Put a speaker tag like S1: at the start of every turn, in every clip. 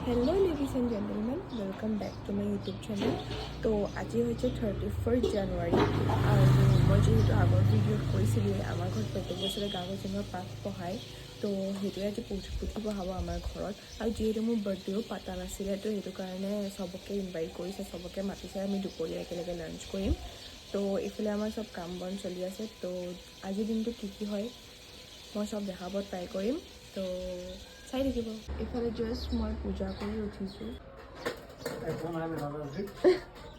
S1: Hello ladies and gentlemen, welcome back to my YouTube channel. তো আজি হৈছে 31 জানুৱাৰী আৰু মই যিহেতু আগৰ ভিডিঅ'ত কৈছিলোঁৱেই, আমাৰ ঘৰত প্ৰত্যেক বছৰে গাভৰু সিঙৰ পাঠ পঢ়ায়। তো সেইটোৱে আজি পুথি পুথি পঢ়াব আমাৰ ঘৰত। আৰু যিহেতু মোৰ বাৰ্থডেও পাতা নাছিলে, তো সেইটো কাৰণে চবকে ইনভাইট কৰিছে, চবকে মাতিছে। আমি দুপৰীয়া একেলগে লাঞ্চ কৰিম। তো এইফালে আমাৰ চব কাম বন চলি আছে। তো আজিৰ দিনটো কি কি হয়, মই চব দেখাব ট্ৰাই কৰিম, তো চাই থাকিব। এইফালে জাষ্ট মই পূজা কৰি উঠিছোঁ।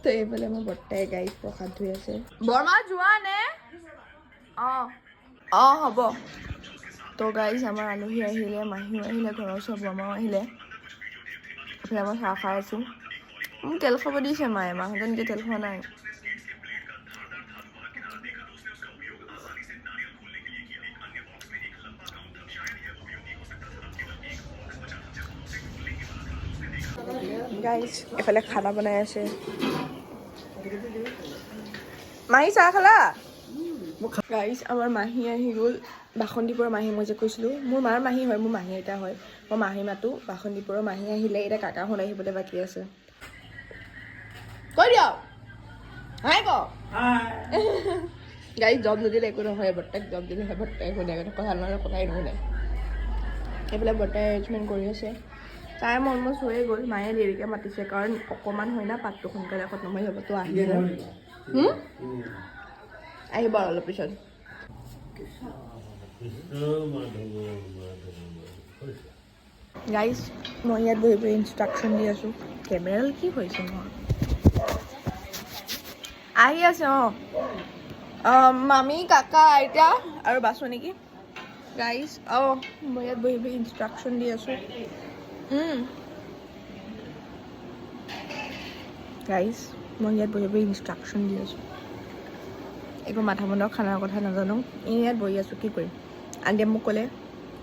S1: তো এইফালে মোৰ বৰ্তাই গাড়ীত প্ৰসাদ ধুই আছে। বৰমা যোৱা নে? অঁ অঁ হ'ব। তো গাইজ, আমাৰ আলহী আহিলে, মাহীও আহিলে, ঘৰৰ ওচৰৰ বৰমাও আহিলে। এইফালে মই চাহ খাই আছোঁ। মোক তেল খাব দিছে মায়ে, মাহঁতে নিজে তেল খোৱা নাই। গাইজ, এইফালে খানা বনাই আছে। মাহী, চাহ খালা? গাইজ, আমাৰ মাহী আহি গ'ল, বাসন্তীপুৰৰ মাহী। মই যে কৈছিলোঁ, মোৰ মাৰ মাহী হয়, মোৰ মাহী আইতা হয়, মই মাহী মাতো। বাসন্তীপুৰৰ মাহী আহিলে, এতিয়া কাকাহঁত আহিবলৈ বাকী আছে। কৈ দিয়ক, হাই ক। গাইজ, জব নিদিলে একো নহয়, বৰ্তাক জব দিলে হয়। বৰ্তাই শুনে কথা নহ'লে কথাই নুশুনে। এইফালে বৰ্তাই এৰেঞ্জমেণ্ট কৰি আছে। টাইম অলমষ্ট হৈয়ে গ'ল। মায়ে দেৰিকৈ মাতিছে, কাৰণ অকণমান হয় না, পাতটো সোনকালে খতম হৈ যাব। তো আহিব, আহিব আৰু অলপ পিছত।
S2: কৃষ্ণ মাধৱ মাধৱ।
S1: গাইজ, মই ইয়াত বহি বহি ইনষ্ট্ৰাকশ্যন দি আছোঁ। কেমেৰাডাল কি হৈছে মোৰ? আহি আছে। অঁ অঁ মামী, কাকা, আইতা আৰু বাছো নেকি। গাইজ, অঁ মই ইয়াত বহি বহি ইনষ্ট্ৰাকশ্যন দি আছোঁ। গাইজ, মই ইয়াত বহি বহি ইনষ্ট্ৰাকশ্যন দি আছোঁ। একো মাথা মুণ্ড খানাৰ কথা নাজানো, এনেই ইয়াত বহি আছোঁ, কি কৰিম? আণ্টিয়ে মোক ক'লে,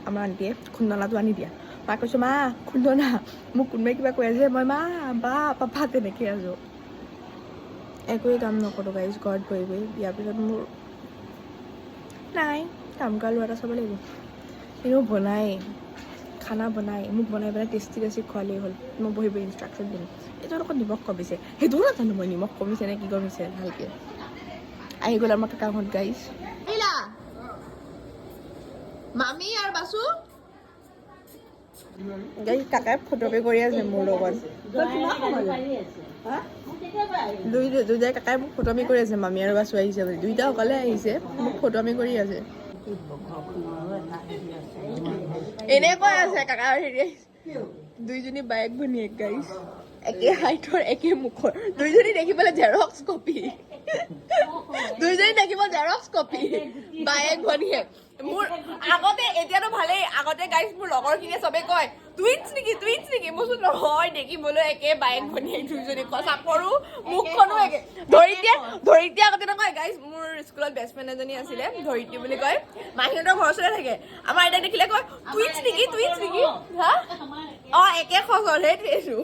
S1: আমাৰ আণ্টিয়ে, খুন্দনাটো আনি দিয়া। মাক কৈছোঁ, মা খুন্দনা। মোক কোনোবাই কিবা কৈ আছে, মই মা, বা, পাপা তেনেকৈ আছোঁ। একোৱেই কাম নকৰোঁ গাইজ, ঘৰত বহি বহি। বিয়াৰ পিছত মোৰ নাই, কাম কৰা ল'ৰা এটা চাব লাগিব। এনেও বনাই, খানা বনাই, মোক বনাই পেলাই টেষ্টি টেষ্টি খোৱালেই হ'ল। মই বহি বহি ইনষ্ট্ৰাকশ্যন দিম। এইটো লগত নিমখ কমিছে, সেইটোও নাজানো মই, নিমখ কমিছে নে কি কমিছে ভালকৈ। আহি গ'ল আমাৰ কাকাহঁত। গাইজ, আহিলা মামী আৰু বাচু। গাইজ, কাকাই ফটোকপি কৰি আছে মোৰ লগত। দুইটাই, কাকাই মোক ফটোমি কৰি আছে, মামী আৰু বাচু আহিছে বুলি। দুইটা অকলে আহিছে, মোক ফটোমি কৰি আছে। এনেকৈ আছে কাকা আৰু হেৰি আহিছে। দুইজনী বায়েক ভনীয়েক গাইজ, একে হাইটৰ, একে মুখৰ, দুইজনী দেখিবলৈ জেৰক্স কপি। দুইজনী দেখিব জেৰক্স কপি, বায়েক ভনীয়েক। মোৰ আগতে, এতিয়াতো ভালেই, আগতে গাইজ মোৰ লগৰখিনিয়ে চবে কয়, টুইনছ নেকি, টুইনছ নেকি? মই কৈছো, নহয়, দেখিবলৈ একে, বায়েক ভনীয়েক দুইজনী। চাপৰো, মুখখনো একে। ধৰিত্ৰীয়ে ধৰিত্ৰীয়ে আগতে নকয়। গাইজ, মোৰ স্কুলত বেষ্ট ফ্ৰেণ্ড এজনী আছিলে, ধৰিত্ৰী বুলি কয়, মাহীহঁতৰ ঘৰৰ ওচৰতে থাকে। আমাৰ আইতাক দেখিলে কয়, টুইনছ নেকি, টুইনছ নেকি? হা, অ একে সজল, সেইটোৱেতো।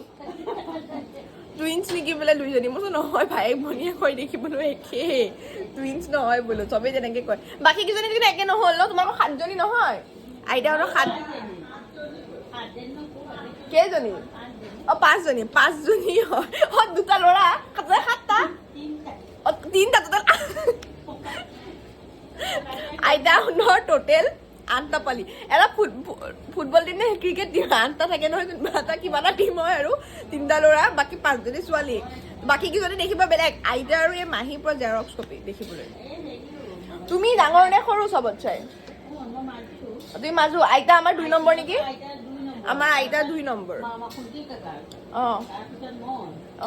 S1: টুইনছ নেকি বোলে দুইজনী। মই কৈছো, নহয়, ভায়েক ভনীয়েক হয়, দেখিবলৈ একেই, টুইনছ নহয় বোলো। চবেই তেনেকে কয়। বাকী কেইজনী কিন্তু একে নহ'ল ন? তোমালোকৰ সাতজনী নহয়? আইতাহঁতৰ সাত কেইজনী? অ পাঁচজনী, পাঁচজনী হয়। অ দুটা ল'ৰা, সাতটা, সাতটা, অ তিনিটা, টোটেল আইতাহঁতৰ টোটেল আঠটা পালি। এটা ফুটবল টিম নে ক্ৰিকেট টিম, আঠটা থাকে নহয়, কোনোবা এটা কিবা এটা টিম হয়। আৰু তিনিটা ল'ৰা, বাকী পাঁচজনী ছোৱালী। বাকী কেইজনী দেখিব বেলেগ। আইতা আৰু এই মাহীৰ পৰা জেৰক্স কপি দেখিবলৈ। তুমি ডাঙৰ নে সৰু চবত চাই? তুমি মাজু, আইতা আমাৰ 2 নম্বৰ নেকি? আমাৰ আইতা 2 নম্বৰ। অ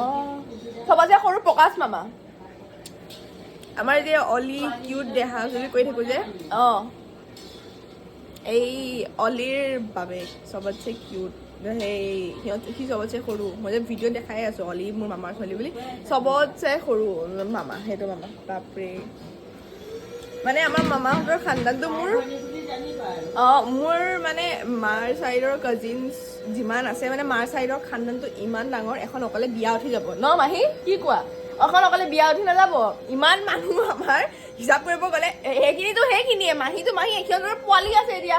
S1: অ চবতছে সৰু প্ৰকাশ মামা। আমাৰ যে অলি কিউট দেহা বুলি কৈ থাকো যে, অ এই অলিৰ বাবে চবতছে কিউট সেই সিহঁত, সি চবতছে সৰু। মই যে ভিডিঅ' দেখাই আছোঁ, অলি মোৰ মামাৰ ছোৱালী বুলি। চবতছে সৰু মামা, সেইটো মামা। বাপৰে, মানে আমাৰ মামাহঁতৰ খানদানটো মোৰ, মোৰ মানে মাৰ চাইডৰ কাজিনছ যিমান আছে, মানে মাৰ চাইডৰ খানদানটো ইমান ডাঙৰ, এখন অকলে বিয়া উঠি যাব ন মাহী? কি কোৱা? এখন অকলে বিয়া উঠি নাযাব? ইমান মানুহ আমাৰ, হিচাপ কৰিব গ'লে সেইখিনিতো সেইখিনিয়ে, মাহীটো মাহী, সিহঁতৰ পোৱালি আছে। এতিয়া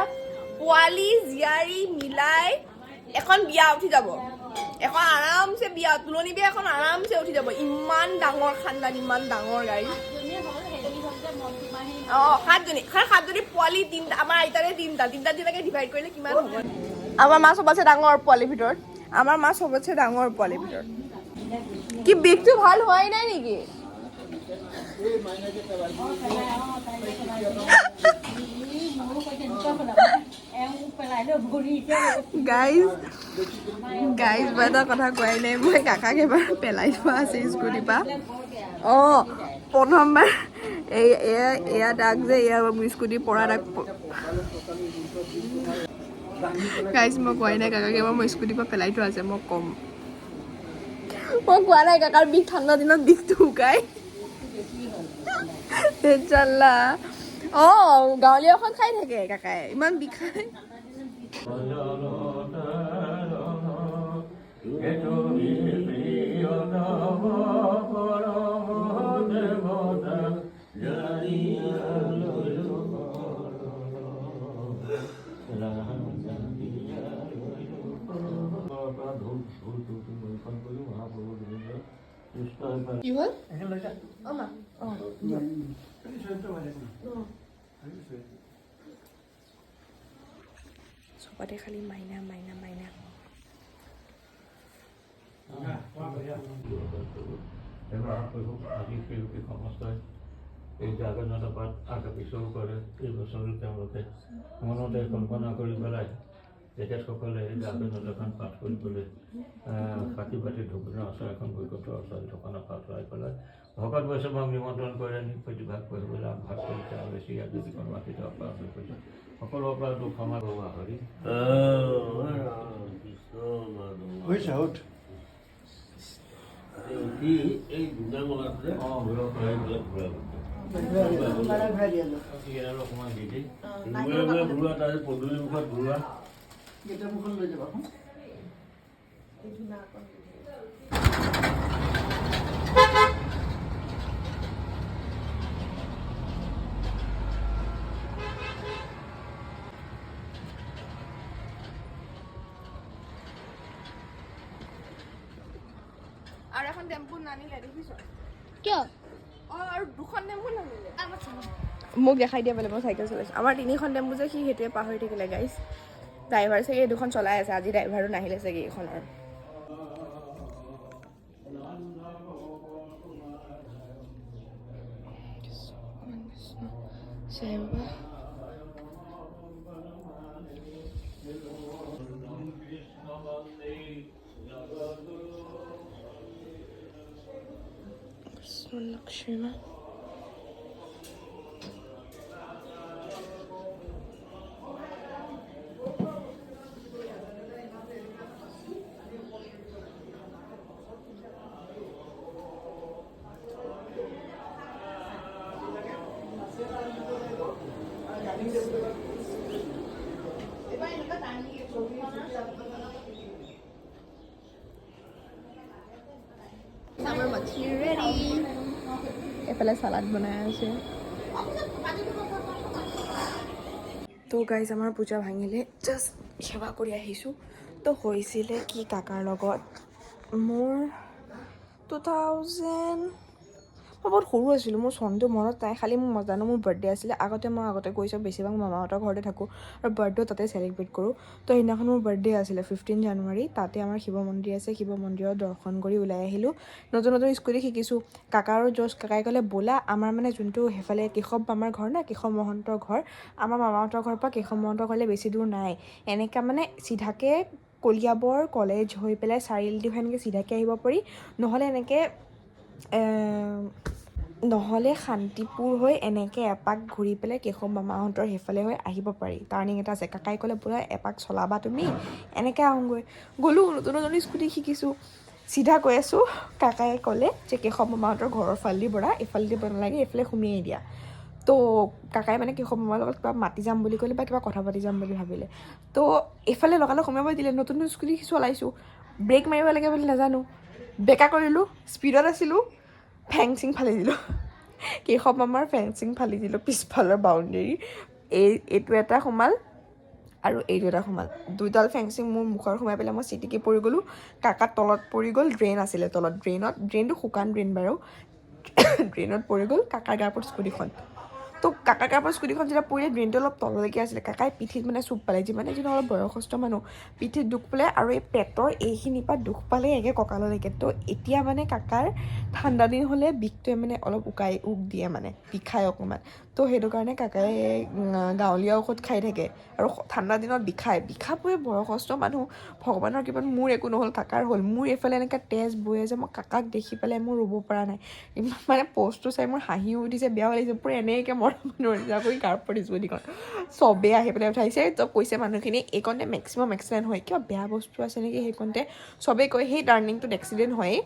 S1: পোৱালি জীয়াৰী মিলাই এখন বিয়া উঠি যাব, এখন আৰামছে বিয়া, তুলনি বিয়া এখন আৰামছে উঠি যাব। ইমান ডাঙৰ খানদান, ইমান ডাঙৰ গাড়ী। অ, সাতজনী, সাতজনী পোৱালি তিনিটা, আমাৰ আইতাৰে তিনিটা, তিনিটা তিনিটাকে ডিভাইড কৰিলে কিমান হ'ব? আমাৰ মা চবতছে ডাঙৰ পোৱালিৰ ভিতৰত, আমাৰ মা চবতছে ডাঙৰ পোৱালিৰ ভিতৰত। কি বিষটো ভাল হোৱাই নাই নেকি? গাইজ, গাইজ, মই এটা কথা কোৱাই নাই। মই কাকাক এবাৰ পেলাই থোৱা আছে স্কুটিৰ পৰা। অঁ, প্ৰথমবাৰ এই এয়া এয়া দাগ যে, এয়া স্কুটি পৰা দাগ। গাইজ, মই কোৱাই নাই, কাকাক এবাৰ মই স্কুটিৰ পৰা পেলাই থোৱা আছে। মই ক'ম, মই কোৱা নাই। কাকাৰ বিষ, ঠাণ্ডা দিনত বিষটো শুকাই চাল্লা। অঁ, গাঁৱলীয়া এখন খাই থাকে কাকাই, ইমান বিষাই। কি হ'ল? অঁ মা, অঁ। চবতে খালি মাইনা মাইনা মাইনা।
S2: আজি শিল্পী সমস্তই এই জাগৰণত পাত আগ পিছও কৰে। এই বছৰো তেওঁলোকে মনতে কল্পনা কৰি পেলাই তেখেতসকলে এই জাগৰণত পাঠ কৰিবলৈ চাকি বাতি ধূপ-ধূনা আছে, এখন বৈকুণ্ঠ আছে, দোকানৰ পৰা আঁতৰাই পেলাই ভকত বৈষ্ণৱক নিমন্ত্ৰণ কৰে, প্ৰতিভাগ কৰিবলৈ আগভাগ কৰিছে আৰু বেছি ইয়াত যদি কোনোবা কিতাপ কৰিছে, সকলোৰ পৰা দুখ ক্ষমা কৰোঁ হৰি।
S3: কৃষ্ণ মাধৱ।
S4: হৈছে, উঠ।
S3: উঠি এই ধূনা মলাটো যে
S2: অঁ, ঘূৰক।
S3: সেইবিলাক ঘূৰাব।
S2: ইয়াৰ অকণমান দি দি
S3: মূৰে মূৰে ঘূৰোৱা, তাৰপিছত পদূলি মুখত ঘূৰোৱা।
S4: গেটৰ মুখত লৈ যাবা।
S1: আৰু এখন টেম্পু নানিলে দেখিছ?
S5: কিয়?
S1: অঁ, আৰু দুখন টেম্পু নানিলে। মোক দেখাই দিয়া বোলে, মই চাইকেল চলাইছোঁ। আমাৰ তিনিখন টেম্পু যে, সি সেইটোৱে পাহৰি থাকিলে। গাইজ, ড্ৰাইভাৰ চাগে এই দুখন চলাই আছে। আজি ড্ৰাইভাৰো নাহিলে চাগে এইখনৰ। চাই বাবা। কৃষ্ণ লক্ষ্মী মা। আমাৰ মাছলি ৰেডি। এইফালে চালাড বনাই আছে। তো গাইজ, আমাৰ পূজা ভাঙিলে, জাষ্ট সেৱা কৰি আহিছোঁ। তো হৈছিলে কি কাকাৰ লগত মোৰ, 2000, মই বহুত সৰু আছিলোঁ, মোৰ চনটো মনত নাই। খালি মই জানো মোৰ বাৰ্থডে আছিলে। আগতে মই আগতে গৈছোঁ, বেছিভাগ মামাহঁতৰ ঘৰতে থাকোঁ আৰু বাৰ্থডেও তাতে চেলিব্ৰেট কৰোঁ। তো সেইদিনাখন মোৰ বাৰ্থডে আছিলে 15 জানুৱাৰী। তাতে আমাৰ শিৱ মন্দিৰ আছে, শিৱ মন্দিৰত দৰ্শন কৰি ওলাই আহিলোঁ। নতুন নতুন স্কুটি শিকিছোঁ, কাকাৰো জ'চ। কাকাই ক'লে ব'লা। আমাৰ মানে যোনটো সেইফালে কেশৱ মামাৰ ঘৰ না, কেশৱ মহন্তৰ ঘৰ, আমাৰ মামাহঁতৰ ঘৰৰ পৰা কেশৱ মহন্তৰ ঘৰলৈ বেছি দূৰ নাই। এনেকৈ মানে চিধাকৈ কলিয়াবৰ কলেজ হৈ পেলাই চাৰিআলিটো হৈ এনেকৈ চিধাকৈ আহিব পাৰি, নহ'লে এনেকৈ নহ'লে শান্তিপুৰ হৈ এনেকৈ এপাক ঘূৰি পেলাই কেশৱ মামাহঁতৰ সেইফালে হৈ আহিব পাৰি। টাৰ্ণিং এটা আছে। কাকাই ক'লে পূৰা এপাক চলাবা তুমি, এনেকৈ আহোঁগৈ। গ'লোঁ, নতুন নতুন স্কুটি শিকিছোঁ, চিধা গৈ আছোঁ। কাকাই ক'লে যে কেশৱ মামাহঁতৰ ঘৰৰ ফালেদি বৰা, এইফালেদি দিব নালাগে, এইফালে সুমিয়াই দিয়া। তো কাকাই মানে কেশৱ মামাৰ লগত কিবা মাতি যাম বুলি ক'লে বা কিবা কথা পাতি যাম বুলি ভাবিলে। তো এইফালে লগালগ সোমাব দিলে। নতুন নতুন স্কুটি চলাইছোঁ, ব্ৰেক মাৰিব লাগে বুলি নাজানো, বেকা কৰিলোঁ, স্পীডত আছিলোঁ, ফেঞ্চিং ফালি দিলোঁ। কেশৱ মামাৰ ফেঞ্চিং ফালি দিলোঁ, পিছফালৰ বাউণ্ডেৰী। এই এইটো এটা সোমাল। আৰু এইটো এটা সোমাল। দুডাল ফেংচিং মোৰ মুখত সোমাই পেলাই মই চিটিকি পৰি গ'লোঁ। কাকা তলত পৰি গ'ল। ড্ৰেইন আছিলে তলত, ড্ৰেইনত, ড্ৰেইনটো শুকান ড্ৰেইন বাৰু, ড্ৰেইনত পৰি গ'ল কাকাৰ গাৰ ওপৰত স্কুটিখন। তো কাকাৰ গাৰ ওপৰত স্কুটিখন যেতিয়া পৰিলে, ড্ৰেইনটো অলপ তললৈকে আছিলে, কাকাই পিঠিত মানে চুপ পালে। যিমানে যিটো অলপ বয়সস্থ মানুহ, পিঠিত দুখ পালে আৰু এই পেটৰ এইখিনিৰ পৰা দুখ পালে একে কঁকাললৈকে। তো এতিয়া মানে কাকাৰ ঠাণ্ডা দিন হ'লে বিষটোৱে মানে অলপ উকাই উক দিয়ে, মানে বিষায় অকণমান। তো সেইটো কাৰণে কাকাই গাঁৱলীয়া ঔষধ খাই থাকে আৰু ঠাণ্ডা দিনত বিষায়। বিষাবই, বয়সস্থ মানুহ। ভগৱানৰ কৃপাত মোৰ একো নহ'ল, কাকাৰ হ'ল। মোৰ এইফালে এনেকৈ তেজ বৈ আছে। মই কাকাক দেখি পেলাই মোৰ ৰ'ব পৰা নাই। ইমান মানে পষ্টটো চাই মোৰ হাঁহিও উঠিছে, বেয়াও লাগিছে। পূৰা এনেকৈ মৰা মানুহৰ নিচিনা কৰি গাৰ ওপৰত স্কুটিখন। চবেই আহি পেলাই উঠাইছে। তো কৈছে মানুহখিনি, এইকণতে মেক্সিমাম এক্সিডেণ্ট হয়, কিবা বেয়া বস্তু আছে নেকি সেইকণতে। চবেই কয় সেই টাৰ্ণিংটোত এক্সিডেণ্ট হয়েই।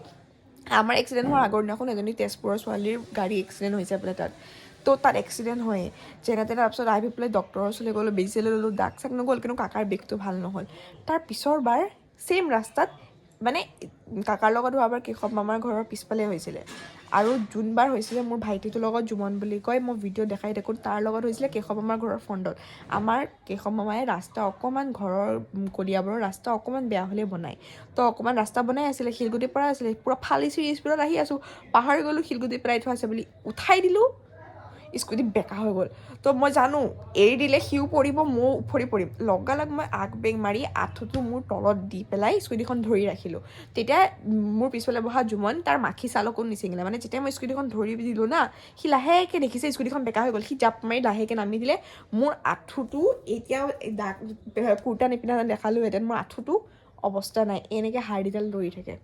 S1: আমাৰ এক্সিডেণ্ট হোৱাৰ আগৰ দিনাখন এজনী তেজপুৰৰ ছোৱালীৰ গাড়ী এক্সিডেণ্ট হৈছে বোলে তাত। তো তাত এক্সিডেণ্ট হয়েই। যেনে তেনে তাৰপিছত আহি পেলাই ডক্টৰৰ ওচৰলৈ গ'লোঁ, বেজি লৈ ল'লোঁ, দাগ চাগ নগ'ল, কিন্তু কাকাৰ বিষটো ভাল নহ'ল। তাৰ পিছৰ বাৰ ছেইম ৰাস্তাত, মানে কাকাৰ লগত হোৱাবাৰ কেশৱ মামাৰ ঘৰৰ পিছফালে হৈছিলে আৰু যোনবাৰ হৈছিলে মোৰ ভাইটিটোৰ লগত, জুমন বুলি কয়, মই ভিডিঅ' দেখাই থাকোঁ, তাৰ লগত হৈছিলে কেশৱ মামাৰ ঘৰৰ ফ্ৰণ্টত। আমাৰ কেশৱ মামাই ৰাস্তা অকণমান, ঘৰৰ কলিয়াবৰৰ ৰাস্তা অকণমান বেয়া হ'লে বনায়। তো অকণমান ৰাস্তা বনাই আছিলে, শিলগুটি পৰা আছিলে, পূৰা ফালি চিৰি স্পীডত আহি আছোঁ, পাহৰি গ'লোঁ শিলগুটি পেলাই থোৱা আছে বুলি। উঠাই দিলোঁ, স্কুটি বেকা হৈ গ'ল। তো মই জানো এৰি দিলে সিও পৰিব, ময়ো উফৰি পৰিম। লগালগ মই আগ বেগ মাৰি আঁঠুটো মোৰ তলত দি পেলাই স্কুটিখন ধৰি ৰাখিলোঁ। তেতিয়া মোৰ পিছফালে বহা জুমন, তাৰ মাখি চালকো নিচিঙিলে। মানে যেতিয়া মই স্কুটিখন ধৰি দিলোঁ না, সি লাহেকৈ দেখিছে স্কুটিখন বেকা হৈ গ'ল, সি জাপ মাৰি লাহেকৈ নামি দিলে। মোৰ আঁঠুটো এতিয়াও দাগ, কুৰ্তা নিপিন্ধা দেখালোহেঁতেন, মোৰ আঁঠুটো অৱস্থা নাই, এনেকৈ হাৰ্ডিডাল দৌৰি থাকে।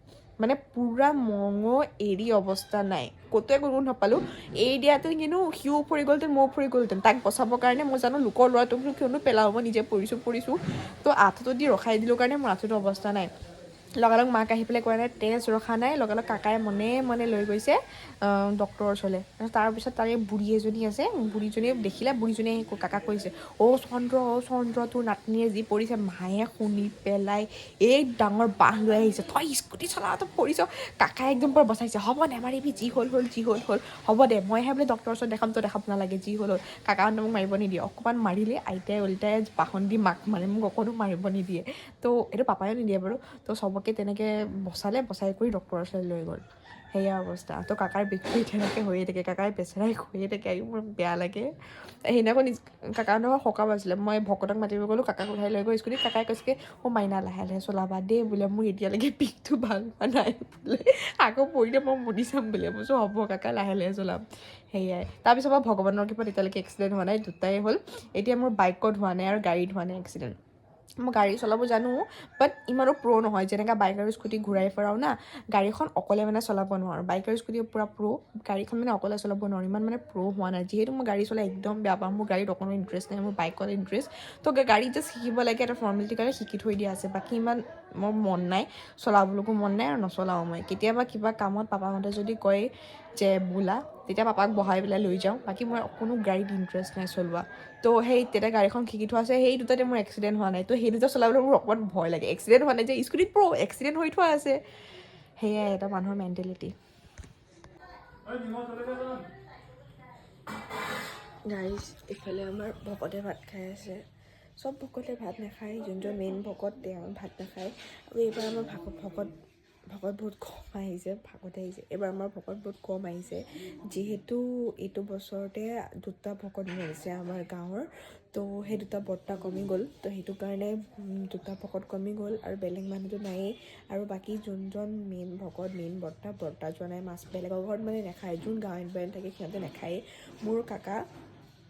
S1: মানে পূৰা মঙহ এৰি অৱস্থা নাই, ক'তো একো নাপালোঁ। এৰি দিয়াতে কিন্তু সিও পৰি গ'লহেঁতেন, ময়ো পৰি গ'লহেঁতেন। তাক বচাবৰ কাৰণে মই জানো লোকৰ ল'ৰাটোক কিয়নো পেলাওঁ, মই নিজে পৰিছোঁ পৰিছোঁ। তো আঁঠুটো দি ৰখাই দিলোঁ কাৰণে মোৰ আঁঠুটো অৱস্থা নাই। লগালগ মাক আহি পেলাই কোৱা নাই, তেজ ৰখা নাই। লগালগ কাকাই মনে মনে লৈ গৈছে ডক্টৰৰ ওচৰলৈ। তাৰপিছত তাৰে বুঢ়ী এজনী আছে, বুঢ়ীজনীয়ে দেখিলে, বুঢ়ীজনীয়ে কাকাক কৈছে, "অ' চন্দ্ৰ, অ' চন্দ্ৰ, তোৰ নাতিনীয়ে যি পৰিছে।" মায়ে শুনি পেলাই এই ডাঙৰ বাঁহ লৈ আহিছে, "তই স্কুটি চলাওঁতে পৰিছ।" কাকাই একদম পূৰা বচাইছে, "হ'ব নেমাৰিবি, যি হ'ল হ'ল, যি হ'ল হ'ল, হ'ব দে, মইহে বোলে ডক্টৰৰ ওচৰত দেখাম, তই দেখাব নালাগে, যি হ'ল হ'ল।" কাকাহঁতে মোক মাৰিব নিদিয়ে। অকণমান মাৰিলে আইতাই উল্টাই বাহন দি মাক মাৰে, মোক অকণো মাৰিব নিদিয়ে। তো এইটো পাপায়ো নিদিয়ে বাৰু। তো চবকে তেনেকৈ বচালে, বচাই কৰি ডক্টৰৰ ওচৰলৈ লৈ গ'ল। সেয়া অৱস্থা। তো কাকাৰ বিষটো তেনেকৈ হৈয়ে থাকে, কাকাই বেচেৰাই কৈয়ে থাকে, আহি মোৰ বেয়া লাগে। সেইদিনাখন কাকাহঁতৰ সকাম আছিলে, মই ভকতক মাতিব গ'লোঁ, কাকাক উঠাই লৈ গৈ স্কুটিত। কাকাই কৈছে কি, "অ' মাইনা, লাহে লাহে চলাবা দেই বোলে, মোৰ এতিয়ালৈকে বিষটো ভাল হোৱা নাই বোলে, আকৌ পৰিলে মই মৰি যাম বোলে।" মই কৈছোঁ, "হ'ব কাকা, লাহে লাহে চলাম।" সেয়াই। তাৰপিছৰ পৰা ভগৱানৰ কৃপাত এতিয়ালৈকে এক্সিডেণ্ট হোৱা নাই, দুটাই হ'ল। এতিয়া মোৰ বাইকত হোৱা নাই আৰু গাড়ীত হোৱা নাই এক্সিডেণ্ট। মই গাড়ী চলাব জানো, বাট ইমানো প্ৰ' নহয়। যেনেকৈ বাইক আৰু স্কুটি ঘূৰাই ফুৰাওঁ না, গাড়ীখন অকলে মানে চলাব নোৱাৰোঁ। বাইক আৰু স্কুটি পূৰা প্ৰ', গাড়ীখন মানে অকলে চলাব নোৱাৰোঁ, ইমান মানে প্ৰ' হোৱা নাই। যিহেতু মই গাড়ী চলাই একদম বেয়া পাওঁ, মোৰ গাড়ীত অকণো ইণ্টাৰেষ্ট নাই, মোৰ বাইকত ইণ্টাৰেষ্ট। তো গাড়ী জাষ্ট শিকিব লাগে, এটা ফৰ্মেলিটিৰ কাৰণে শিকি থৈ দিয়া আছে। বাকী ইমান মোৰ মন নাই, চলাবলৈকো মন নাই আৰু নচলাওঁ মই। কেতিয়াবা কিবা কামত পাপাহঁতে যদি কয় যে বোলা, তেতিয়া পাপাক বহাই পেলাই লৈ যাওঁ। বাকী মই কোনো গাড়ীত ইণ্টাৰেষ্ট নাই চলোৱা। তো সেই তেতিয়া গাড়ীখন শিকি থোৱা আছে, সেই দুটাতে মোৰ এক্সিডেণ্ট হোৱা নাই। তো সেই দুটা চলাবলৈ মোৰ অকণমান ভয় লাগে। এক্সিডেণ্ট হোৱা নাই যে, স্কুটিত প্ৰ', এক্সিডেণ্ট হৈ থোৱা আছে। সেয়াই এটা মানুহৰ মেণ্টেলিটি।
S2: নিমখ জলকীয়া।
S1: গাইজ, ইফালে আমাৰ ভকতে ভাত খাই আছে। চব ভকতে ভাত নাখায়, যোনজন মেইন ভকত তেওঁ ভাত নাখায়। আৰু এইবাৰ আমাৰ ভাগত ভকত ভকত বহুত কম আহিছে, ভাগত আহিছে। এইবাৰ আমাৰ ভকত বহুত কম আহিছে, যিহেতু এইটো বছৰতে দুটা ভকত মৰিছে আমাৰ গাঁৱৰ। তো সেই দুটা বৰ্তা কমি গ'ল। তো সেইটো কাৰণে দুটা ভকত কমি গ'ল আৰু বেলেগ মানুহটো নায়েই। আৰু বাকী যোনজন মেইন ভকত, মেইন বৰ্তা, বৰ্তা যোৱা মাছ বেলেগৰ ঘৰত মানে নাখায়। যোন গাঁৱত বায়ন থাকে সিহঁতে নাখায়েই। মোৰ কাকা,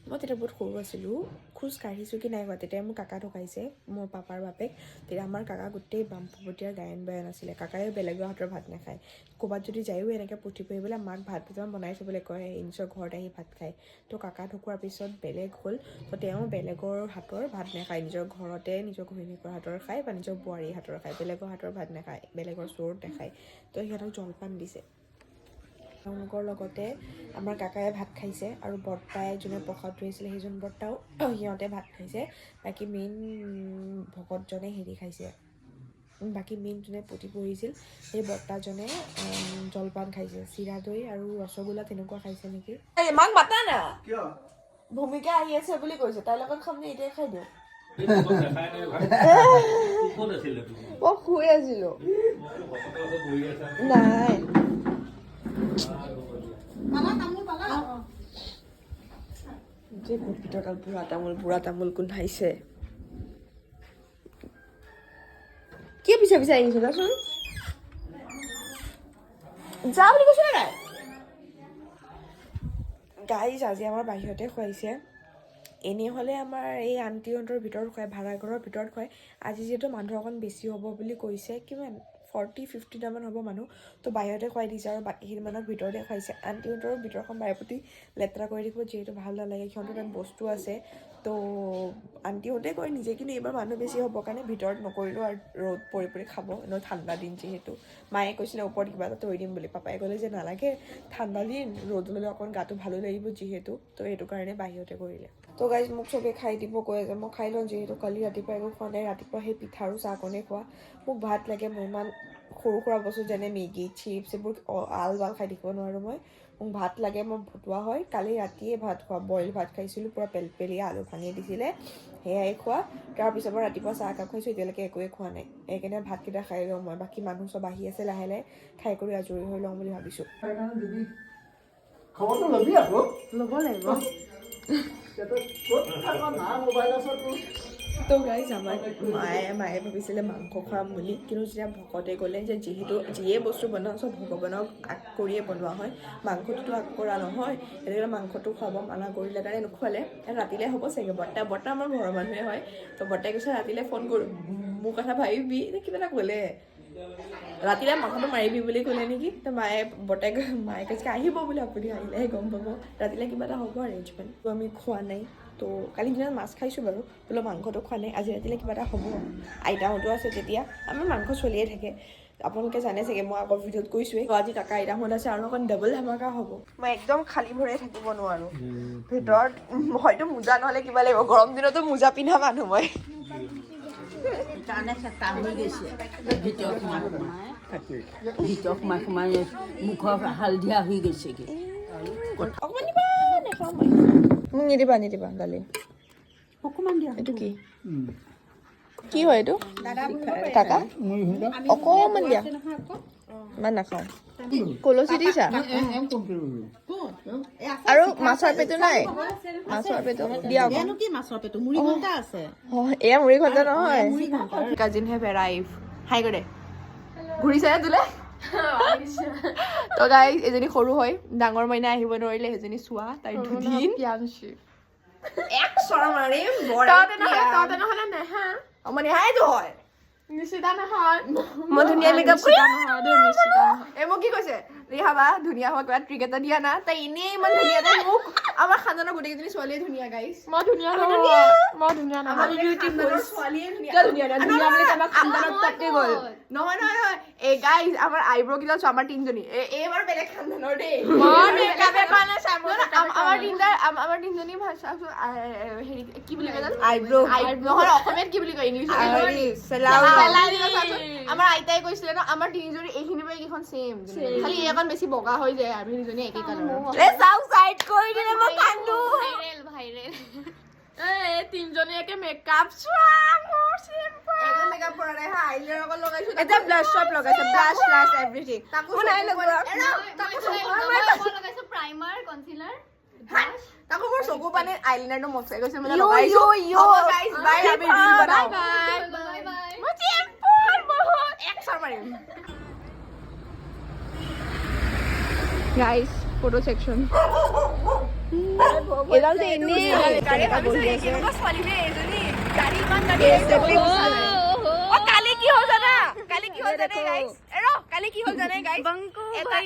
S1: মই তেতিয়া বহুত সৰু আছিলোঁ, খোজ কাঢ়িছোঁ কি নাই কোৱা, তেতিয়া মোৰ কাকা ঢুকাইছে, মোৰ পাপাৰ বাপেক। তেতিয়া আমাৰ কাকা গোটেই বামপতীয়াৰ গায়ন বায়ন আছিলে। কাকায়ো বেলেগৰ হাতৰ ভাত নাখায়। ক'ৰবাত যদি যায়ো এনেকৈ পুথি পঢ়িবলৈ, মাক ভাত কেইটামান বনাই থ'বলৈ কয়, নিজৰ ঘৰত আহি ভাত খায়। তো কাকা ঢুকোৱাৰ পিছত বেলেগ হ'ল। তো তেওঁ বেলেগৰ হাতৰ ভাত নাখায়, নিজৰ ঘৰতে নিজৰ ঘৈণীয়েকৰ হাতৰ খায় বা নিজৰ বোৱাৰীৰ হাতৰ খায়, বেলেগৰ হাতৰ ভাত নাখায়, বেলেগৰ চৰুত নাখায়। তো সিহঁতক জলপান দিছে। তেওঁলোকৰ লগতে আমাৰ কাকায়ে ভাত খাইছে আৰু বৰ্তাই, যোনে প্ৰসাদ ধৰিছিলে সেইজন বৰ্তাও, সিহঁতে ভাত খাইছে। বাকী মেইন ভকতজনে হেৰি খাইছে, বাকী মেইন যোনে পুথি পঢ়িছিল সেই বৰ্তাজনে জলপান খাইছে, চিৰা দৈ আৰু ৰসগোল্লা তেনেকুৱা খাইছে নেকি। মাক মাতা না।
S4: কিয়?
S1: ভূমিকা আহি আছে বুলি কৈছে, তাইৰ লগত খাম নে এতিয়াই খাই দিওঁ?
S2: এই তোমাক দেখাই নাই ভাই। ক'ত আছিলে তুমি?
S1: মই শুই আছিলো।
S2: মই ভকতৰ ওচৰত বহি আছা।
S1: নাই।
S4: পালা তামোল পালা।
S1: যে ভিতৰত বুঢ়া তামোল, বুঢ়া তামোল গোন্ধাইছে। কি পিছে পিছে আহিছো যাচোন, যা বুলি কৈছো নে নাই? গাইজ, আজি আমাৰ বাহিৰতে খুৱাইছে। এনেই হ'লে আমাৰ এই আণ্টিহঁতৰ ভিতৰত খুৱায়, ভাড়াঘৰৰ ভিতৰত খুৱায়। আজি যিহেতু মানুহ অকণ বেছি হ'ব বুলি কৈছে, কিমান, 40-50টামান হ'ব মানুহ, তো বাহিৰতে খুৱাই দিছে আৰু বাকীখিনি মানুহক ভিতৰতে খুৱাইছে। আণ্টিহঁতৰো ভিতৰখন বাৰে প্ৰতি লেতেৰা কৰি থাকিব যিহেতু ভাল নালাগে, সিহঁতৰ তাত বস্তু আছে। তো আণ্টিহঁতে কয় নিজে, কিন্তু এইবাৰ মানুহ বেছি হ'বৰ কাৰণে ভিতৰত নকৰিলোঁ আৰু ৰ'দ পৰি পৰি খাব এনেও ঠাণ্ডা দিন যিহেতু। মায়ে কৈছিলে ওপৰত কিবা এটা থৈ দিম বুলি, পাপাই ক'লে যে নালাগে, ঠাণ্ডা দিন, ৰ'দ ল'লে অকণ গাটো ভালো লাগিব যিহেতু, তো সেইটো কাৰণে বাহিৰতে কৰিলে। তো গাইজ, মোক চবেই খাই দিব কৈ আছে, মই খাই লওঁ যিহেতু কালি ৰাতিপুৱা একো খোৱা নাই। ৰাতিপুৱা সেই পিঠা আৰু চাহকণেই খোৱা। মোক ভাত লাগে। মই ইমান সৰু সুৰা বস্তু যেনে মেগী, চিপছ এইবোৰ আল বাল খাই থাকিব নোৱাৰোঁ মই। মোক ভাত লাগে, মই ভতুৱা হয়। কালি ৰাতিয়ে ভাত খোৱা, বইল ভাত খাইছিলোঁ, পূৰা পেলপেলীয়া, আলু ভাঙি দিছিলে, সেয়াই খোৱা। তাৰপিছৰ পৰা ৰাতিপুৱা চাহ একাপ খাইছোঁ, এতিয়ালৈকে একোৱে খোৱা নাই। সেইকাৰণে ভাতকেইটা খাই লওঁ মই। বাকী মানুহ চব আহি আছে, লাহে লাহে খাই কৰি আজৰি হৈ লওঁ বুলি ভাবিছোঁ।
S4: সেইকাৰণে দিবি, খবৰটো ল'বি আকৌ।
S1: ল'ব লাগিব।
S4: ইয়াতে ক'ত থাক, না মোবাইল আছে তোৰ?
S1: তো গাইজ, আমাক মায়ে ভাবিছিলে মাংস খুৱাম বুলি, কিন্তু যেতিয়া ভকতে ক'লে যে যিহেতু যিয়ে বস্তু বনাওঁ চব ভগৱানক আগ কৰিয়ে বনোৱা হয়, মাংসটোতো আগ কৰা নহয়, সেইটো কাৰণে মাংসটো খুৱাব মানা কৰিলে কাৰণে নোখোৱালে। ৰাতিলৈ হ'ব চাগে। বৰ্তা আমাৰ ঘৰৰ মানুহে হয়। তো বৰ্তাই কৈছে ৰাতিলৈ ফোন কৰোঁ, মোৰ কথা ভাবিবি নে কিবা এটা ক'লে, ৰাতিলৈ মাংসটো মাৰিবি বুলি ক'লে নেকি। তো মায়ে বৰ্তাই মায়ে কৈছে আহিব বোলে, আপুনি আহিলেহে গম পাব। ৰাতিলৈ কিবা এটা হ'ব এৰেঞ্জমেণ্ট। তো আমি খোৱা নাই। তো কালি দিনত মাছ খাইছোঁ বাৰু, বোলো মাংসটো খোৱা নাই। আজি ৰাতিলৈ কিবা এটা হ'ব। আইতাহঁতো আছে তেতিয়া, আমাৰ মাংস চলিয়ে থাকে, আপোনালোকে জানে চাগে, মই আগৰ ভিডিঅ'ত কৈছোঁৱেই। তো আজি কাকা আইতাহঁত আছে আৰু অকণ ডাবল ধামাকা হ'ব। মই একদম খালী ভৰিয়ে থাকিব নোৱাৰোঁ ভিতৰত। হয়তো মোজা নহ'লে কিবা লাগিব। গৰম দিনতো মোজা পিন্ধা মানুহ মই।
S5: কাৰণে চেষ্টা হৈ গৈছে, ভিতৰত সোমাই সোমাই থাকি, ভিতৰত সোমাই সোমাই মুখৰ হালধীয়া হৈ গৈছেগৈ।
S1: অকণমান দিবা, নাখাওঁ মই। মোক নিদিবা, নিদিবা দালি।
S5: অকণমান দিয়া।
S1: এইটো কি কি হয় এইটো? কাকা, অকণমান দিয়া, ইমান নাখাওঁ। কলচী দিছা আৰু মাছৰ পেটু নাই? মাছৰ পেটু দিয়া অকণ।
S5: কি মাছৰ পেটু? মুড়ি ঘণ্টা আছে।
S1: অ, এয়া মুড়ি ঘণ্টা নহয়। কাজিন have arrive, হাই কৰে। ঘূৰিছে নে তোলে? তো গাইজ, এজনী সৰু হয়, ডাঙৰ মাইনা আহিব নোৱাৰিলে। সেইজনী চোৱা, তাইৰ 2 দিন। এক চৰ মাৰিম বৰ।
S6: তহঁতে নহ'লে নেহা।
S1: অ, মই নেহাইতো হয়।
S6: নিশিতা নহয়।
S1: মই ধুনীয়া মেকআপ কৰি
S6: নহয় দেই, নিশিতা নহয়।
S1: এই মোক কি কৈছে, ৰিহা বা ধুনীয়া হোৱা কিবা ট্ৰিক এটা দিয়া না। তাই এনেই ইমান ধুনীয়া, তাই মোক আমাৰ খানদানৰ গোটেইকেইজনী ছোৱালীয়ে ধুনীয়া গাইছ।
S6: মই ধুনীয়া নহয়, মই ধুনীয়া নহয়।
S1: ছোৱালীয়ে ধুনীয়া। কিয় ধুনীয়া নহয়? ধুনীয়া বুলি আমাক খানদানত তাতে গ'ল। নহয় নহয় নহয়, এই গাইজ, আমাৰ আইব্ৰ কেইডাল চোৱা, আমাৰ তিনিজনী এই বাৰু বেলেগ খানদানৰ দেই।
S6: মই মেকআপে কৰা নাই, চাই, মই
S1: নহয়,
S6: মেকআপে কৰা
S1: আমাৰ
S6: নাই।
S1: তিনিটা আমাৰ তিনিজনী চাওকচোন, হেৰি কি বুলি কয় জানো?
S5: আইব্ৰ।
S1: নহয়, অসমীয়াত কি বুলি কয়? ইংলিছত। আমাৰ আইতাই কৈছিলে ন, আমাৰ তিনিজনী এইখিনি পৰা এইকেইখন ছেম, খালি এই অকণ বেছি বগা হৈ যায়। আমি দুজনী একে কালাৰৰ। এ চাওক, চাইড কৰি দিলে, মই কান্দো।
S6: Viral, viral. এই তিনজনীয়াকে মেকআপ চোৱা, মোৰ চিম্পল।
S1: একো মেকআপ কৰা নাই হা, আইলাইনাৰ অকল লগাইছো।
S6: এতিয়া ব্লাছ চব লগাইছে, ব্লাছ শ্লাছ এভৰিথিং।
S1: তাকো নাই লগোৱা। তাকো চকু
S6: মই লগাইছো প্ৰাইমাৰ, কনচিলাৰ।
S1: তাকো মোৰ চকু পানীত আইলাইনাৰটো মচাই গৈছে মানে
S6: ইয়ো,
S1: লগাইছো।
S6: ইয়ো, ইয়ো।
S1: হ'ব গাইজ, বাই, আমি ৰিল বনাওঁ।
S6: Bye bye.
S7: বাই।
S1: মই চিম্পল বহুত, এক চৰ মাৰিম।
S6: Guys, photo section. এডাল যে এনেই
S1: গাড়ী ভাবিছো এই কেনেকুৱা ছোৱালী বে এইজনী, গাড়ী ইমান গাড়ী আহিছে। অ, কালি কি হ'ল জানা? কালি কি হ'ল জানে গাইস? এ ৰ, কালি কি হ'ল জানে গাইস? এটা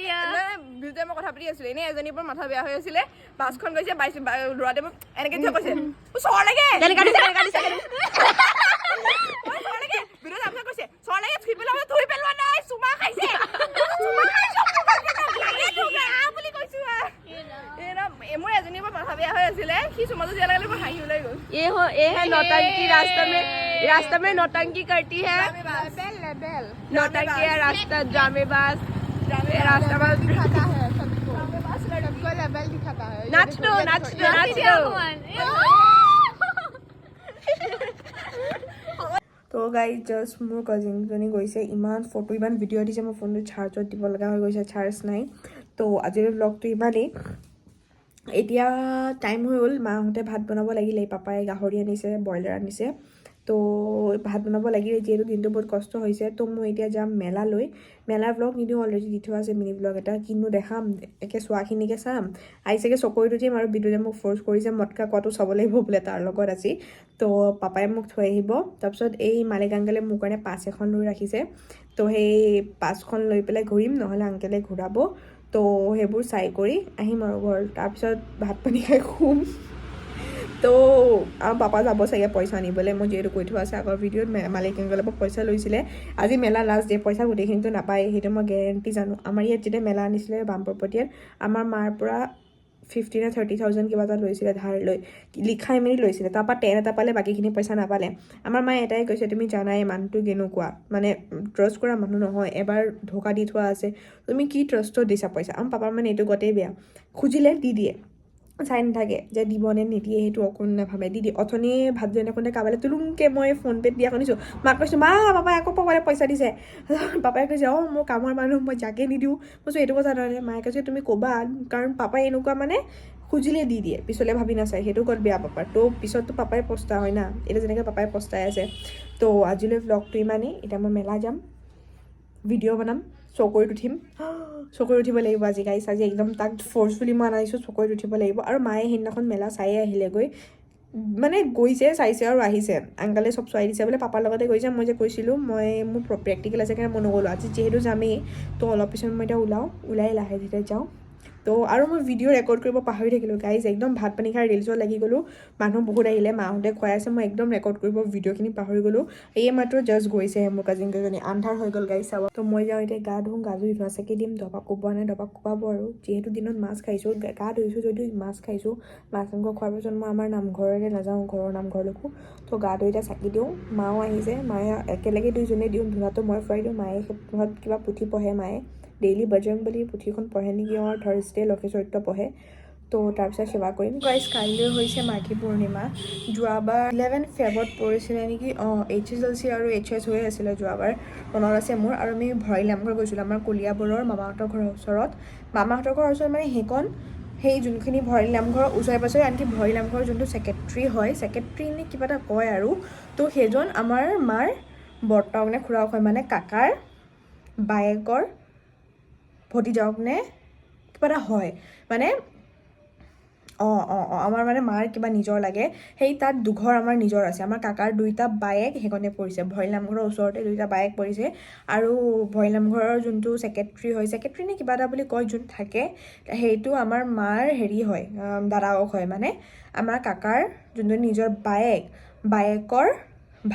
S1: দুয়োটাই মই কথা পাতি আছিলো এনেই, এজনীৰ পৰা মাথা বেয়া হৈ আছিলে। বাছখন গৈছে, বাইছ ল'ৰাটোৱে মোক এনেকে থিয় কৈছে, "অ, চৰ লাগে।" অ, চৰ লাগে। বিনোদ তাৰপিছত কৈছে, চৰ লাগে, থুই পেলোৱা, থুই পেলোৱা নাই, চুমা খাইছে, চুমা খাইছে, লাগে তোক, আহ বুলি কৈছো আহ। এই ন, এই মোৰ এজনীৰ পৰা মাথা বেয়া হৈ আছিলে, সি চুমাটো দিয়াৰ লগে লগে মোৰ হাঁহি ওলাই গ'ল।
S6: ये हो, ये है नौटंकी। रास्ता में, रास्ता में नौटंकी करती है। नौटंकी है रास्ता, ड्रामेबाज ये रास्ता में। नाच दो, नाच दो, नाच दो। তো গাইজ, জাষ্ট মোৰ কাজিনজনী গৈছে। ইমান ফটো, ইমান ভিডিঅ' দিছে, মোৰ ফোনটো চাৰ্জত দিব লগা হৈ গৈছে, চাৰ্জ নাই। তো আজিৰ ব্লগটো ইমানেই। এতিয়া টাইম হৈ গ'ল, মাহঁতে ভাত বনাব লাগিলে। পাপাই গাহৰি আনিছে, ব্ৰইলাৰ আনিছে, তো ভাত বনাব লাগিলে, যিহেতু দিনটো বহুত কষ্ট হৈছে। তো মই এতিয়া যাম মেলালৈ। মেলাৰ ব্লগ নিদিওঁ, অলৰেডি দি থোৱা আছে মিনি ব্লগ এটা। কিনো দেখাম, একে চোৱাখিনিকে চাম। আহি চাগে চকৰিত উঠিম আৰু বিদ্যুতে মোক ফ'ৰ্চ কৰিছে, মটকা কোৱাটো চাব লাগিব বোলে তাৰ লগত আজি। তো পাপাই মোক থৈ আহিব। তাৰপিছত এই মালিক আংকেলে মোৰ কাৰণে পাছ এখন লৈ ৰাখিছে, তো সেই পাছখন লৈ পেলাই ঘূৰিম, নহ'লে আংকেলে ঘূৰাব। তো সেইবোৰ চাই কৰি আহিম আৰু ঘৰ। তাৰপিছত ভাত পানী খাই শুম। তো আমাৰ পাপা যাব চাগে পইচা আনিবলৈ, মই যিহেতু কৈ থোৱা আছে আগৰ ভিডিঅ'ত, মালিক আংকেলৰ পৰা পইচা লৈছিলে। আজি মেলা লাষ্ট ডে, পইচা গোটেইখিনিতো নাপায়, সেইটো মই গেৰেণ্টি জানো। আমাৰ ইয়াত যেতিয়া মেলা আনিছিলে বামপৰ্বতীয়াত, আমাৰ মাৰ পৰা 50 নে 30,000 কিবা এটা লৈছিলে ধাৰ লৈ, লিখাই মেলি লৈছিলে। তাৰপৰা 10 এটা পালে, বাকীখিনি পইচা নাপালে। আমাৰ মায়ে এটাই কৈছে, তুমি জানাই মানুহটো কেনেকুৱা, মানে ট্ৰাষ্ট কৰা মানুহ নহয়, এবাৰ ধোকা দি থোৱা আছে, তুমি কি ট্ৰাষ্টত দিছা পইচা? আমাৰ পাপাৰ মানে এইটো গতেই বেয়া, খুজিলে দি দিয়ে, চাই নাথাকে যে দিব নে নিদিয়ে, সেইটো অকণ নাভাবে, দি দিয়ে। অথনিয়ে ভাত ধুই থাকোঁতে কাৰোবালৈ তুলুংকৈ মই ফোনপে'ত দিয়া শুনিছোঁ। মাক কৈছোঁ, মা, পাপাই আকৌ পাপালৈ পইচা দিছে। পাপাই কৈছে, অঁ, মোৰ কামৰ মানুহ, মই যাকে নিদিওঁ। মই কৈছোঁ, এইটো কথা নহয়। মায়ে কৈছে, তুমি ক'বা, কাৰণ পাপাই এনেকুৱা মানে খুজিলে দি দিয়ে, পিছলৈ ভাবি নাচায়। সেইটো ক'ত বেয়া পাপাৰ। তো পিছততো পাপাই পস্তা হয় না, এতিয়া যেনেকৈ পাপাই পস্তাই আছে। তো আজিলৈ ব্লগটো ইমানেই। এতিয়া মই মেলা যাম, ভিডিঅ' বনাম, চকৰিত উঠিম। চকৰিত উঠিব লাগিব আজি গাইছ। আজি একদম তাক ফ'ৰ্চফুলি মই আনিছোঁ, চকৰিত উঠিব লাগিব। আৰু মায়ে সেইদিনাখন মেলা চায়ে আহিলেগৈ, মানে গৈছে, চাইছে আৰু আহিছে। আংকালে চব চোৱাই দিছে বোলে, পাপাৰ লগতে গৈছে। মই যে কৈছিলোঁ, মই মোৰ প্ৰেক্টিকেল আছে কাৰণে মই নগ'লোঁ। আজি যিহেতু যামেই, তো অলপ পিছত মই এতিয়া ওলাওঁ, ওলাই লাহে ধীৰে যাওঁ। তো আৰু মই ভিডিঅ' ৰেকৰ্ড কৰিব পাহৰি থাকিলোঁ গাইজ। একদম ভাত পানী খাই ৰিলচত লাগি গ'লোঁ। মানুহ বহুত আহিলে, মাহঁতে খুৱাই আছে, মই একদম ৰেকৰ্ড কৰিব ভিডিঅ'খিনি পাহৰি গ'লোঁ। এই মাত্ৰ জাষ্ট গৈছেহে মোৰ কাজিন কেইজনী, আন্ধাৰ হৈ গ'ল গাইজ, চাব। তো মই যাওঁ এতিয়া গা ধুওঁ, গা ধুই ধোৱা চাকি দিম। দবা কোবোৱা নাই, দবা কোবাব। আৰু যিহেতু দিনত মাছ খাইছোঁ, গা ধুইছোঁ যদিও মাছ খাইছোঁ, মাছ মাংস খোৱাৰ পিছত মই আমাৰ নামঘৰলৈ নাযাওঁ, ঘৰৰ নামঘৰলৈকো। তো গা ধুই এতিয়া চাকি দিওঁ। মাও আহিছে, মায়ে একেলগে দুইজনে দিওঁ। ধূনাটো মই ফুৰাই দিওঁ, মায়ে ঘৰত কিবা পুথি পঢ়ে। মায়ে ডেইলি বজৰংবলী পুথিখন পঢ়ে নেকি, আৰু থাৰ্ছডে লক্ষী চৰিত্ৰ পঢ়ে। তো তাৰপিছত সেৱা কৰিম। গাইজ, কাইলৈ হৈছে মাঘী পূৰ্ণিমা। যোৱাবাৰ 11 ফেবত পৰিছিলে নেকি? অঁ, এইচ এছ এল চি আৰু এইচ এছ হৈ আছিলে যোৱাবাৰ, মনত আছে মোৰ। আৰু আমি ভৰালি নামঘৰ গৈছিলোঁ, আমাৰ কলিয়াবৰৰ মামাহঁতৰ ঘৰৰ ওচৰত। মামাহঁতৰ ঘৰৰ ওচৰত মানে সেইকণ, সেই যোনখিনি ভৰালি নামঘৰৰ ওচৰে পাজৰে। আনকি ভৰালি নামঘৰৰ যোনটো ছেক্ৰেটেৰী হয়, ছেক্ৰেটেৰী নে কিবা এটা কয় আৰু, তো সেইজন আমাৰ মাৰ বৰ্তাক নে খুৰাক হয়, মানে কাকাৰ বায়েকৰ ভতিজাক নে কিবা এটা হয়। মানে অঁ, আমাৰ মানে মাৰ কিবা নিজৰ লাগে। সেই তাত দুঘৰ আমাৰ নিজৰ আছে। আমাৰ কাকাৰ দুইটা বায়েক সেইকণে পৰিছে, ভৰালি নামঘৰৰ ওচৰতে দুইটা বায়েক পৰিছে। আৰু ভৰালি নামঘৰৰ যোনটো ছেক্ৰেটেৰী হয়, ছেক্ৰেটেৰী নে কিবা এটা বুলি কয়, যোন থাকে, সেইটো আমাৰ মাৰ হেৰি হয়, দাদাক হয়, মানে আমাৰ কাকাৰ যোনটো নিজৰ বায়েক, বায়েকৰ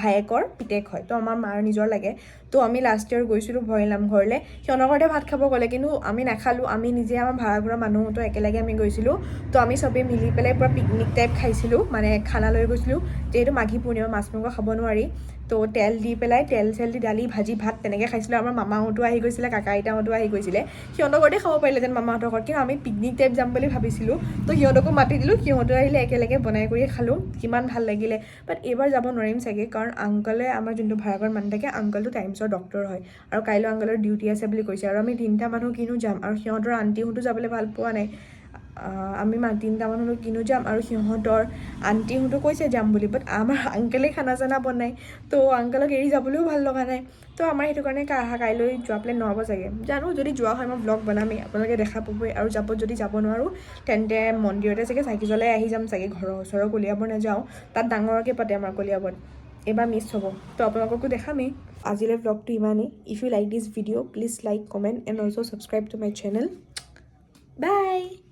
S6: ভায়েকৰ পিতেক হয়। তো আমাৰ মাৰ নিজৰ লাগে। তো আমি লাষ্ট ইয়েৰ গৈছিলোঁ ভৰালি নামঘৰলৈ। সিহঁতৰ ঘৰতে ভাত খাব ক'লে, কিন্তু আমি নাখালোঁ। আমি নিজে আমাৰ ভাড়াঘৰৰ মানুহতো একেলগে আমি গৈছিলোঁ। তো আমি চবেই মিলি পেলাই পূৰা পিকনিক টাইপ খাইছিলোঁ, মানে খানা লৈ গৈছিলোঁ। যিহেতু মাঘী পূৰ্ণিমা, মাছ মাংস খাব নোৱাৰি, তো তেল দি পেলাই, তেল চেল দি দালি ভাজি ভাত তেনেকৈ খাইছিলোঁ। আমাৰ মামাহঁতো আহি গৈছিলে, কাকা আইতাহঁতো আহি গৈছিলে। সিহঁতৰ ঘৰতে খাব পাৰিলেহেঁতেন, মামাহঁতৰ ঘৰত, কিন্তু আমি পিকনিক টাইপ যাম বুলি ভাবিছিলোঁ। তো সিহঁতকো মাতি দিলোঁ, সিহঁতো আহিলে, একেলগে বনাই কৰি খালোঁ, কিমান ভাল লাগিলে। বাট এইবাৰ যাব নোৱাৰিম চাগে, কাৰণ আংকলে, আমাৰ যোনটো ভাড়াঘৰত মানুহ থাকে, আংকলটো টাইমছৰ ডক্টৰ হয় আৰু কাইলৈ আংকলৰ ডিউটি আছে বুলি কৈছে। আৰু আমি তিনিটা মানুহ কিনো যাম? আৰু সিহঁতৰ আণ্টিহঁতো যাবলৈ ভাল পোৱা নাই। আমি তিনিটা মানুহ কিনো যাম? আৰু সিহঁতৰ আণ্টিহঁতো কৈছে যাম বুলি, বাট আমাৰ আংকেলে খানা চানা বনায়, তো আংকেলক এৰি যাবলৈও ভাল লগা নাই। তো আমাৰ সেইটো কাৰণে কাইলৈ যোৱা প্লেন নহ'ব চাগে। জানো, যদি যোৱা হয় মই ব্লগ বনামেই, আপোনালোকে দেখা পাবই। আৰু যদি যাব নোৱাৰোঁ, তেন্তে মন্দিৰতে চাগে চাকি জ্বলাই আহি যাম চাগে। ঘৰৰ ওচৰৰ কলিয়াবৰ নাযাওঁ, তাত ডাঙৰকৈ পাতে আমাৰ কলিয়াবৰত। এইবাৰ মিছ হ'ব, তো আপোনালোককো দেখামেই। আজিলৈ ব্লগটো ইমানেই। If you like this video, please like, comment and also subscribe to my channel. Bye.